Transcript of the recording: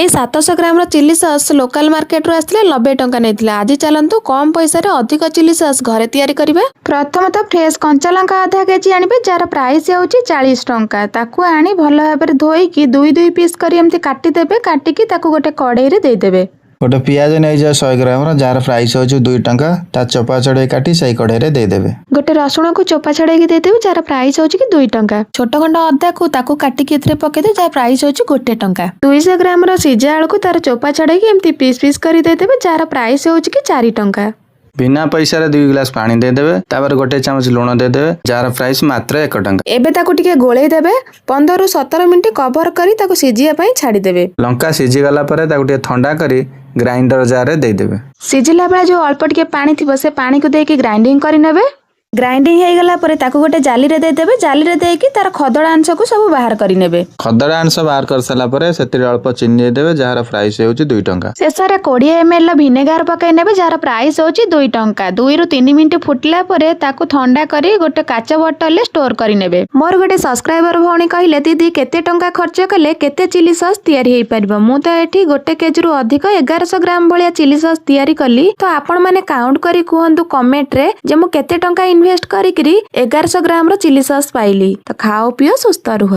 ଏଇ 700 ଗ୍ରାମର chilli sauce local ମାର୍କେଟରୁ ଆସିଥିଲା, 90 ଟଙ୍କା ନେଇଥିଲା। ଆଜି ଚାଲନ୍ତୁ କମ୍ ପଇସାରେ ଅଧିକ ଚିଲି ସସ୍ ଘରେ ତିଆରି କରିବା। ପ୍ରଥମତଃ ଫ୍ରେଶ୍ କଞ୍ଚା ଲଙ୍କା ଅଧା କେଜି ଆଣିବେ, ଯାହାର ପ୍ରାଇସ୍ ହେଉଛି 40 ଟଙ୍କା। ତାକୁ ଆଣି ଭଲ ଭାବରେ ଧୋଇକି ଦୁଇ ଦୁଇ ପିସ୍ କରି ଏମିତି କାଟିଦେବେ। କାଟିକି ତାକୁ ଗୋଟେ କଡ଼େଇରେ ଦେଇଦେବେ। ଗୋଟେ ପିଆଜ ନେଇଯାଅ 100 ଗ୍ରାମର, ଯାହାର ପ୍ରାଇସ୍ ହେଉଛି 2 ଟଙ୍କା। ତା ଚୋପା ଛଡ଼େଇ କାଟି ସେଇ କଢ଼େଇରେ ଦେଇଦେବେ। ଗୋଟେ ରସୁଣକୁ ଚୋପା ଛଡ଼େଇକି ଦେଇଦେବେ, ଯାହାର ପ୍ରାଇସ୍ ହେଉଛି କି 2 ଟଙ୍କା। ଛୋଟ ଖଣ୍ଡ ଅଦାକୁ ତାକୁ କାଟିକି ଏଥିରେ ପକେଇଦେବେ, ଯାହାର ପ୍ରାଇସ୍ ହେଉଛି 1 ଟଙ୍କା। 200 ଗ୍ରାମର ସିଝା ଆଳୁକୁ ତାର ଚୋପା ଛଡ଼େଇକି ଏମିତି ପିସ୍ ପିସ୍ କରି ଦେଇଦେବେ, ଯାହାର ପ୍ରାଇସ୍ ହେଉଛି କି 4 ଟଙ୍କା। ବିନା ପଇସାରେ 2 ଗ୍ଲାସ ପାଣି ଦେଇଦେବେ। ତାପରେ ଗୋଟେ ଚାମଚ ଲୁଣ ଦେଇଦେବେ, ଯାହାର ପ୍ରାଇସ୍ ମାତ୍ର 1 ଟଙ୍କା। ଏବେ ତାକୁ ଟିକେ ଗୋଳେଇ ଦେବେ। 15ରୁ 17 ମିନିଟ୍ କଭର କରି ତାକୁ ସିଝିବା ପାଇଁ ଛାଡ଼ିଦେବେ। ଲଙ୍କା ସିଝିଗଲା ପରେ ତାକୁ ଟିକେ ଥଣ୍ଡା କରି ଗ୍ରାଇଣ୍ଡର ଜାରରେ ଦେଇଦେବେ। ସିଝିଲା ବେଳେ ଯୋଉ ଅଳ୍ପ ଟିକେ ପାଣି ଥିବ, ସେ ପାଣିକୁ ଦେଇକି ଗ୍ରାଇଣ୍ଡିଙ୍ଗ କରିନେବେ। ଗ୍ରାଇଣ୍ଡିଙ୍ଗ ହେଇଗଲା ପରେ ତାକୁ ଗୋଟେ ଜାଲିରେ ଦେଇଦେବେ। ଜାଲିରେ ଦେଇକି ତାର ଖଦଡ଼ା ଅଂଶକୁ ସବୁ ବାହାର କରିନେବେ। ଖଦଡ଼ା ଅଂଶ ବାହାର କରିସାରିଲା ପରେ ସେଥିରେ ଅଳ୍ପ ଚିନି ଦେଇଦେବେ, ଯାହାର ପ୍ରାଇସ୍ ହେଉଛି 2 ଟଙ୍କା। ଶେଷରେ 20 ଏମ୍ ଏଲ୍ ଭିନେଗାର ପକାଇ ନେବେ, ଯାହାର ପ୍ରାଇସ୍ ହେଉଛି 2 ଟଙ୍କା। 2ରୁ 3 ମିନିଟ୍ ଫୁଟିଲା ପରେ ତାକୁ ଥଣ୍ଡା କରି ଗୋଟେ କାଚ ବୋଟଲରେ ଷ୍ଟୋର କରିନେବେ। ମୋର ଗୋଟେ ସବସ୍କ୍ରାଇବର ଭଉଣୀ କହିଲେ, "ଦିଦି, କେତେ ଟଙ୍କା ଖର୍ଚ୍ଚ କଲେ କେତେ ଚିଲି ସସ୍ ତିଆରି ହେଇପାରିବ?" ମୁଁ ତ ଏଠି 1 କେଜିରୁ ଅଧିକ, 1100 ଗ୍ରାମ ଭଳିଆ ଚିଲି ସସ୍ ତିଆରି କଲି। ତ ଆପଣମାନେ କାଉଣ୍ଟ କରି କୁହନ୍ତୁ କମେଣ୍ଟରେ ଯେ ମୁଁ କେତେ ଟଙ୍କା ଇନଭେଷ୍ଟ କରିକିରି 1100 ଗ୍ରାମର ଚିଲି ସସ୍ ପାଇଲି। ତ ଖାଅ, ପିଅ, ସୁସ୍ଥ ରୁହ।